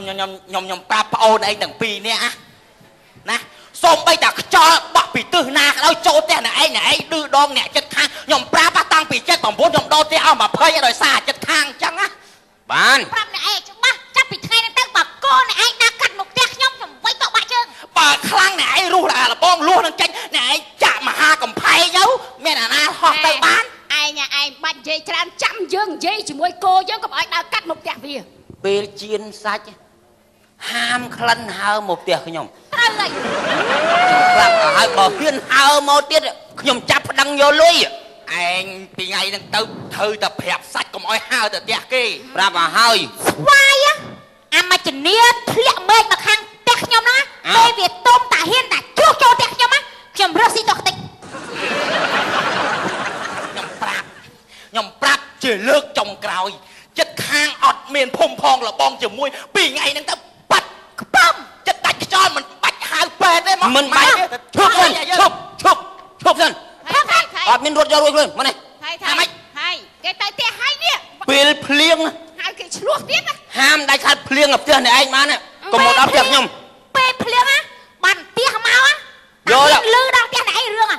ខ្ញុំខ្ញុំខ្ញុំខ្ញុំប្រាប់ប្អូនឯងទាំងពីរនាក់ណាសូម្បីតែខ្យល់បក់ពីទិសណាក៏ដោយចូលផ្ទះអ្នកឯងអ្នកឯងឌឺដងអ្នកចិត្តខាងខ្ញុំប្រាប់តាំងពី79ខ្ញុំដោផ្ទះអស់20ដោយសារចិត្តខាងអញ្ចឹងណាបានប្រាប់អ្នកឯងច្បាស់ចាប់ពីថ្ងៃហ្នឹងទៅបើកូនអ្នកឯងដើរកាត់មុខផ្ទះខ្ញុំខ្ញុំវាយតបាក់ជើងបើខ្លាំងអ្នកឯងរស់អាលបងលួសនឹងចេញអ្នកឯងចាក់មហាកំផែងទៅមានអាណាហោះទៅបានឯងឯងបាច់និយាយច្រើនចាំយើងនិយាយជាមួយគោយើងកុំឲ្យដើរកាត់មុខផ្ទះវាពេលជៀនសាច់ហាមក្លិនហើមកផ្ទះខ្ញុំត្រូវហើយប្រាប់ឲ្យហើយបើហ៊ានហើមកទៀតខ្ញុំចាប់ប្តឹងយកលុយឯងពីថ្ងៃហ្នឹងទៅត្រូវតែប្រាប់សាច់កុំឲ្យហើទៅផ្ទះគេប្រាប់ឲ្យហើយស្វាយអាមជនីធ្លាក់មេឃមកខាងផ្ទះខ្ញុំណាពេលវាទុំតាហ៊ានតាជ្រុះចូលផ្ទះខ្ញុំណាខ្ញុំរើសស៊ីតោះតិចខ្ញុំប្រាប់ជាលើកចុងក្រោយចិត្តខាងអត់មានភុំផងលបងជាមួយពីថ្ងៃហ្នឹងទៅបាត់ក្បំចិត្តដាច់ខ្យល់មិនបាច់ហៅពេទ្យទេមកមិនបាច់ឈប់សិនឈប់ឈប់ឈប់សិនអត់មានរត់យករួចខ្លួនមកនេះថាម៉េចហើយគេទៅផ្ទះហើយនេះពេលភ្លៀងហៅគេឆ្លោះទៀតណាហាមដាច់ខាត់ភ្លៀងឲ្យផ្ទះអ្នកឯងបានកុំមកដល់ផ្ទះខ្ញុំពេលភ្លៀងណាបានផ្ទះមកណាយល់លឺដល់ផ្ទះអ្នកឯងរឿង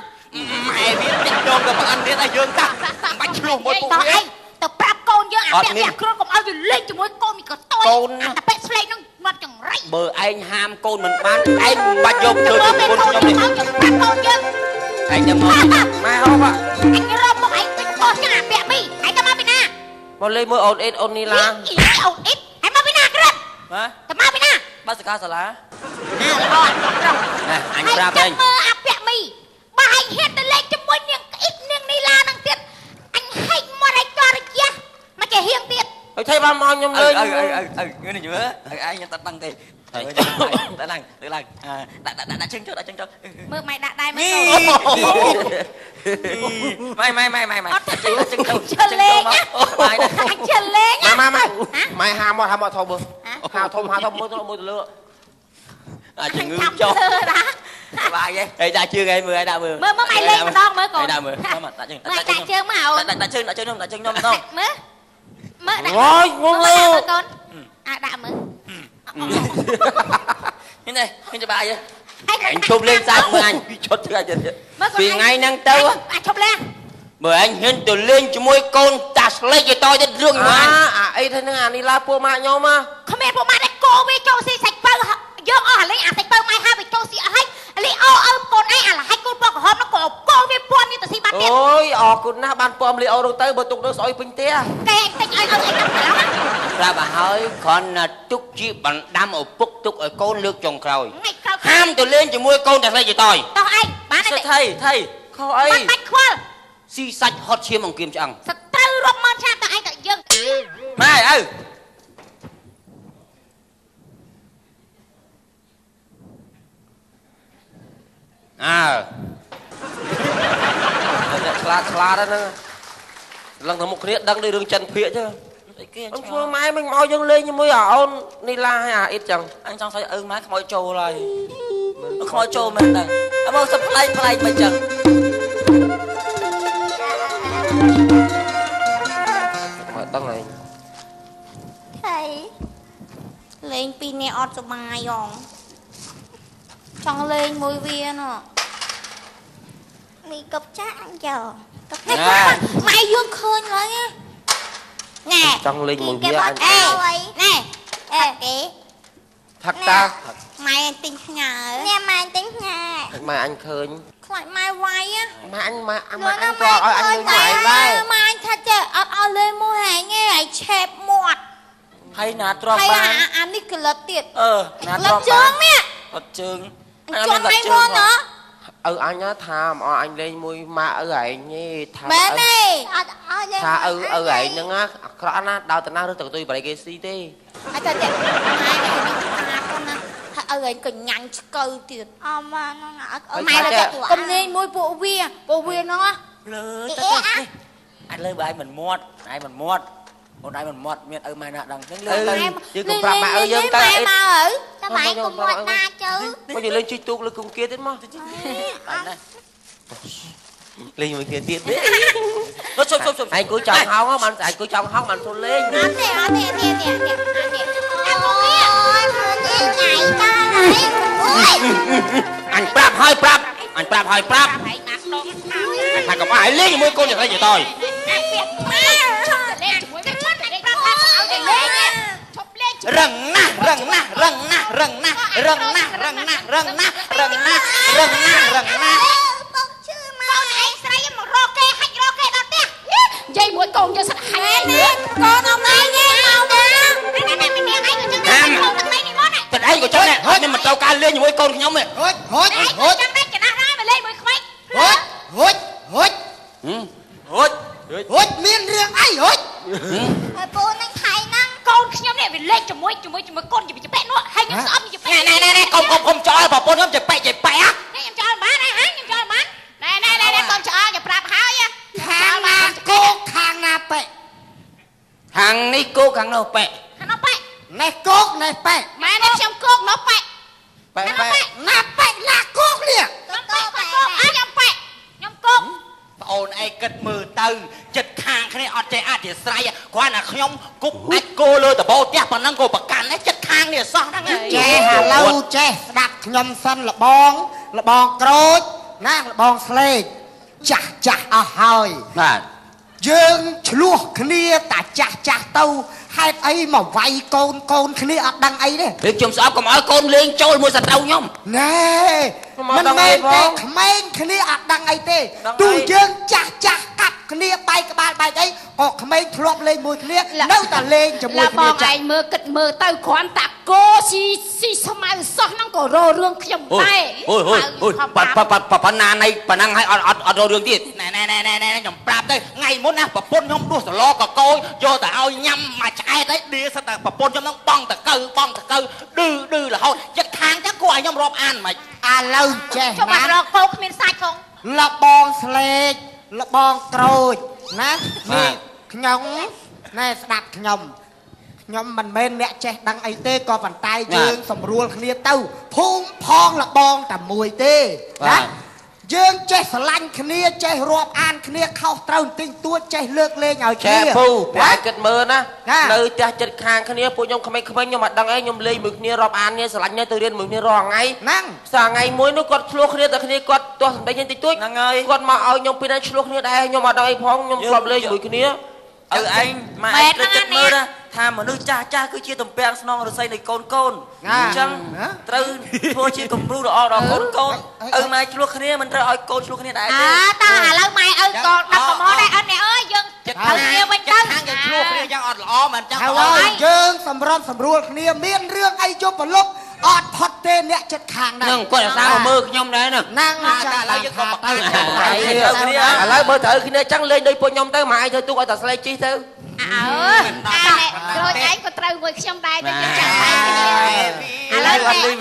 ម៉ែវាតាក់ដងទៅប្រអិនទៀតឲ្យយើងតាបាច់ឆ្លោះមួយពួកវាទៅប្រាប់កូនយើងអាពាក់ពាក់គ្រួនកុំឲ្យវាលេងជាមួយកូនមីកតយអាតាពាក់ស្លេកនឹងមាត់ចង្រៃបើឯងហាមកូនមិនបានឯងបាច់យកធ្វើជាកូនខ្ញុំនេះ ប្រាប់កូនយើងឯងទៅមកម៉ែហូបអញរកមកឯងទិញកោះចឹងអាពាក់មីឯងទៅមកពីណាមកលេងមួយអូនអ៊ីតអូននីឡាអូនអ៊ីតឯងមកពីណាក្រិតបាទទៅមកពីណាបាសកាសាលាអើល្អត្រង់ណាអញប្រាប់ឯងមើលអាពាក់មីបើឯងហ៊ានទៅលេងជាមួយនាងអ៊ីតនាងនីឡានឹងទៀតអញហែកមាត់ឯងចរយះមកចេះហៀងទៀតឲ្យថៃបានមកខ្ញុំលេងអើអើងឿនយល់ឯងខ្ញុំតដឹងទេដាក់ឡើងលើឡើងដាក់ដាក់ដាក់ជើងចុះដាក់ជើងចុះមើលម៉ែដាក់ដែរមើលម៉ែម៉ែម៉ែម៉ែម៉ែដាក់ជើងចុះជើលេងម៉ែជើលេងម៉ែម៉ែម៉ែហាមកហាមកធំមើលហាធំហាធំមើលទៅមើលទៅលើអាជំងឺចុះបាយហ៎ឯងដាក់ជើងឯងមើលឯងដាក់មើលមើលមើលម៉ែលេងម្ដងមើលកូនដាក់មើលដាក់ជើងដាក់ជើងមកអូនដាក់ជើងដាក់ជើងខ្ញុំដាក់ជើងខ្ញុំម្ដងមើលមើលដាក់អូយងងលើកូនអាដាក់មើលនេះនេះខ្ញុំបាយហ៎ ឯងឈប់លេងសាច់មើលអញ ឈប់ធ្វើអញទៀត ពីថ្ងៃហ្នឹងទៅ អាឈប់លេង មើលអញហ៊ានទៅលេងជាមួយកូនតាស្លេកឲ្យតទៀតរឿងហ្នឹង អាអីទៅហ្នឹងអានេះឡាពួកម៉ាក់ខ្ញុំ គ្មានពួកម៉ាក់ទេគោវាចូលស៊ីសាច់ពៅយើងអស់អាលេងអាសាច់ពៅម៉ែហាវាចូលស៊ីអស់ហើយលីអូឪកូនឯងអាលហើយកូនពណ៌ក្រហមនោះក៏គោវាពាន់នេះទៅស៊ីបាត់ទៀត អូយអរគុណណាស់បានពំលីអូនោះទៅបើទុកនៅស្អុយពេញផ្ទះ គេឯងតិចឲ្យឪឯងតាមច្រឡំ ប្រាប់ឲ្យហើយគ្រាន់តែទុកជាបណ្ដាំឪពុកទុកឲ្យកូនលើកចុងក្រោយហាមទៅលេងជាមួយកូនតាស្លេកយតយ តោះឯងបានទេ ថៃថៃ ខុសអី មិនបាច់ខ្វល់ ស៊ីសាច់ហត់ឈាមអង្គៀមឆ្អឹង សត្រូវរាប់ម៉ឺនឆ្នាំតើឯងតើយើង ម៉ែឪ អើ អ្នកឆ្លាតឆ្លាតហ្នឹងឡើងទៅមុខគ្នាដឹងដូចរឿងចិនភាកចឹង អីគេ អញធ្វើម៉ែមិនមកយើងលេងជាមួយអាអូននីឡាហើយអាអ៊ីតចឹង អញចង់ស្អីឪម៉ែខ្មោចចូលហើយខ្មោចចូលមែនដឹងអើមកសប្លែកប្លែកមកចឹង មកដឹងហើយ ថៃលេងពីរនាក់អត់សុបាយហងចង់លេងមួយវាណោះមីកប់ចាក់អញចោកប់ម៉ែយើងឃើញហើយណែ ចង់លេងមួយវាអញ អេណែអេគេ ផឹកតា ម៉ែទិញផ្ញើនេះម៉ែទិញផ្ញើ ម៉ែអញឃើញ ខ្លាចម៉ែវាយ ម៉ែអញម៉ែអញក៏ឲ្យអញលេងមួយឯងដែរ ម៉ែអញថាចេះអត់ឲ្យលេងមួយឯងទេឲ្យឆេបមាត់ ហើយណាទ្រាំបាន អានេះក្លិតទៀត អឺណាទ្រាំ ជើងនេះ អត់ជើង ជន់ឯងមុនហ៎ ឪអញថាមកអញលេងមួយម៉ាក់ឪឯងទេថា មែនទេអត់ឲ្យលេង ថាឪឪឯងហ្នឹងអាក្រក់ណាស់ដើរតាណាឬទៅកតុយបរិយគេស៊ីទេ អត់ទេម៉ែឯងហ្នឹងអាកូនណាហើយឪឯងក៏ញ៉ាំឆ្កូវទៀតអម៉ាហ្នឹងម៉ែទៅកុំលេងមួយពួកវាពួកវាហ្នឹង លើទៅនេះអញលើបើឯងមិនមាត់ឯងមិនមាត់អូនឯងមិនមាត់មានឪម៉ែណាដឹងចឹងលើទៅ យើងកុំប្រាប់ម៉ែឪយើងទៅ ម៉ែមកឪតែម៉ែកុំមាត់ណាជើ មកយើងលេងជីទូកលើគុំគៀទៀតមក បានណា លេងមួយគ្នាទៀតទេ ឈប់ឈប់ឈប់ ឯងគួយចង់ហោងបានឯងគួយចង់ហោងបានចូលលេង អត់ទេអត់ទេនេះនេះនេះនេះអាពួកវា ថ្ងៃតា អញប្រាប់ហើយប្រាប់អញប្រាប់ហើយប្រាប់ ឯងណាដង អញថាកុំឲ្យលេងជាមួយកូនយ៉ាងไรតយ លេងជាមួយគេឈប់លេងប្រាប់ថាឲ្យតែលេងឈប់លេង រឹងណាស់រឹងណាស់រឹងណាស់រឹងណាស់រឹងណាស់រឹងណាស់រឹងណាស់រឹងណាស់រឹងណាស់រឹងណាស់ ពុកឈឺមក កូនឯងស្រីមករកគេហាច់រកគេដល់ផ្ទះនិយាយមួយកូនយើងសិតហាច់ឯង កូនអមឯងមកណា នេះនេះមានឯងក៏ចឹងដែរកូនទឹកនេះមកណា តែឯងក៏ចឹងដែរហើយមិនត្រូវការលេងជាមួយកូនខ្ញុំទេ ហុចហុច ឯង ហុច ចឹងដែរចំណាស់ដែរមកលេងមួយក្មេង ហុចហុចហុច ហុច ហុចមានរឿងអីហុច ហើយពូនឹងថៃហ្នឹង កូនខ្ញុំនេះវាលេងជាមួយជាមួយជាមួយកូនជាប៉ែនោះហើយខ្ញុំស្អប់ជាប៉ែ ណែណែណែកុំកុំកុំចោលប្រពន្ធខ្ញុំចេះប៉ែចេះប៉ែ នេះខ្ញុំចោលបានហ៎ខ្ញុំចោលបានណែណែណែកុំចោលគេប្រាប់ហើយ ខាងណាគោកខាងណាប៉ែ ខាងនេះគោខាងនោះប៉ែ ខាងនោះប៉ែ នេះគោកនេះប៉ែ ម៉ែនេះខ្ញុំគោកនោះប៉ែ ប៉ែប៉ែ ណាប៉ែណាគោកនេះ ខ្ញុំប៉ែគោកអើខ្ញុំប៉ែខ្ញុំគោក ប្អូនឯងគិតមើលទៅចិត្តខាងគ្នាអត់ចេះអធិស្ឋានគ្រាន់តែខ្ញុំគប់អាចគោលើដបោផ្ទះប៉ុណ្ណឹងក៏ប្រកាន់ដែរចិត្តខាងនេះសោះហ្នឹង ចេះឥឡូវចេះស្ដាប់ខ្ញុំសិនលបងលបងក្រូចណាលបងស្លេកចាស់ចាស់អស់ហើយ បាទ យើងឆ្លោះគ្នាតាចាស់ចាស់ទៅហេតុអីមកវាយកូនកូនគ្នាអត់ដឹងអីទេ ឬខ្ញុំស្អប់កុំឲ្យកូនលេងចូលមួយសត្រូវខ្ញុំ ណែមិនមែនទេក្មេងគ្នាអត់ដឹងអីទេទោះយើងចាស់ចាស់កាប់គ្នាបែកក្បាលបែកអីក៏ក្មេងធ្លាប់លេងមួយគ្នានៅតែលេងជាមួយគ្នា បងឯងមើលគិតមើលទៅគ្រាន់តែគោស៊ីស៊ីស្មៅសោះហ្នឹងក៏រករឿងខ្ញុំដែរ អូយអូយអូយប៉ប៉ប៉ប៉ណាណៃប៉ណ្ណឹងហើយអត់អត់អត់រករឿងទៀត ណែណែណែណែណែខ្ញុំប្រាប់ទៅថ្ងៃមុនណាប្រពន្ធខ្ញុំដួសសឡកកោយកទៅឲ្យញ៉ាំមួយឆ្អែតអីដៀសិតតែប្រពន្ធខ្ញុំហ្នឹងបងតកៅបងតកៅឌឺឌឺរហូតចិត្តខាងចឹងគួរឲ្យខ្ញុំរាប់អានមិន ឥឡូវចេះ ចុះមករកគោគ្មានសាច់ផង លបងស្លេកលបងក្រូចណានេះខ្ញុំណែស្ដាប់ខ្ញុំខ្ញុំមិនមែនអ្នកចេះដឹងអីទេក៏ប៉ុន្តែយើងសម្រួលគ្នាទៅភូមិផងលបងតែមួយទេណាយើងចេះស្រឡាញ់គ្នាចេះរាប់អានគ្នាខុសត្រូវបន្តិចតួចចេះលើកលែងឲ្យគ្នា ចែពូពួកឯងគិតមើលណានៅផ្ទះចិត្តខាងគ្នាពួកខ្ញុំក្មេងៗខ្ញុំអត់ដឹងអីខ្ញុំលេងមួយគ្នារាប់អានគ្នាស្រឡាញ់គ្នាទៅរៀនមួយគ្នារាល់ថ្ងៃ ហ្នឹង ស្អាថ្ងៃមួយនោះគាត់ឆ្លោះគ្នាតែគ្នាគាត់ទាស់សម្ដីគ្នាតិចតួច ហ្នឹងហើយ គាត់មកឲ្យខ្ញុំពីណាឆ្លោះគ្នាដែរខ្ញុំអត់ដឹងអីផងខ្ញុំធ្លាប់លេងមួយគ្នា ឪឯងម៉ែឯងត្រូវគិតមើលណាថាមនុស្សចាស់ចាស់គឺជាទំពាំងស្នងរស័យនៃកូនកូនអញ្ចឹងត្រូវធ្វើជាគំរូល្អដល់កូនកូនឪម៉ែឆ្លោះគ្នាមិនត្រូវឲ្យកូនឆ្លោះគ្នាដែរទេ អើតើឥឡូវម៉ែឪក៏ដល់កំហុសដែរអត់អ្នកអើយយើងត្រូវគ្នាវិញទៅ ខាងយើងឆ្លោះគ្នាយ៉ាងអត់ល្អមិនចឹង ហើយយើងសម្របសម្រួលគ្នាមានរឿងអីយប់ប្រលប់អត់ផុតទេអ្នកចិត្តខាង ហ្នឹងគាត់អាសាមកមើលខ្ញុំដែរហ្នឹង ហ្នឹង តែឥឡូវយើងក៏ប្រកាន់ ឥឡូវបើត្រូវគ្នាចឹងលេងដូចពួកខ្ញុំទៅម៉ែឯងធ្វើទូកឲ្យតែស្លេកជីទៅ អើក្រូចឯងក៏ត្រូវមួយខ្ញុំដែរតែយើងចាំតែគ្នា ឥឡូវ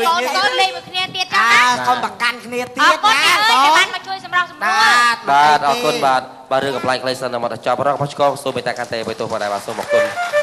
កូនកូនលេងមួយគ្នាទៀតចឹងណា កុំប្រកាន់គ្នាទៀត អរគុណអ្នកអើយដែលបានមកជួយសម្របសម្រួល បាទអរគុណបាទបាទរឿងកំប្លែងខ្លីសិនមកដល់ចប់រករបស់ឆ្កងសូមមេត្តាកាន់តែបៃទោសផងដែរបាទសូមអរគុណ។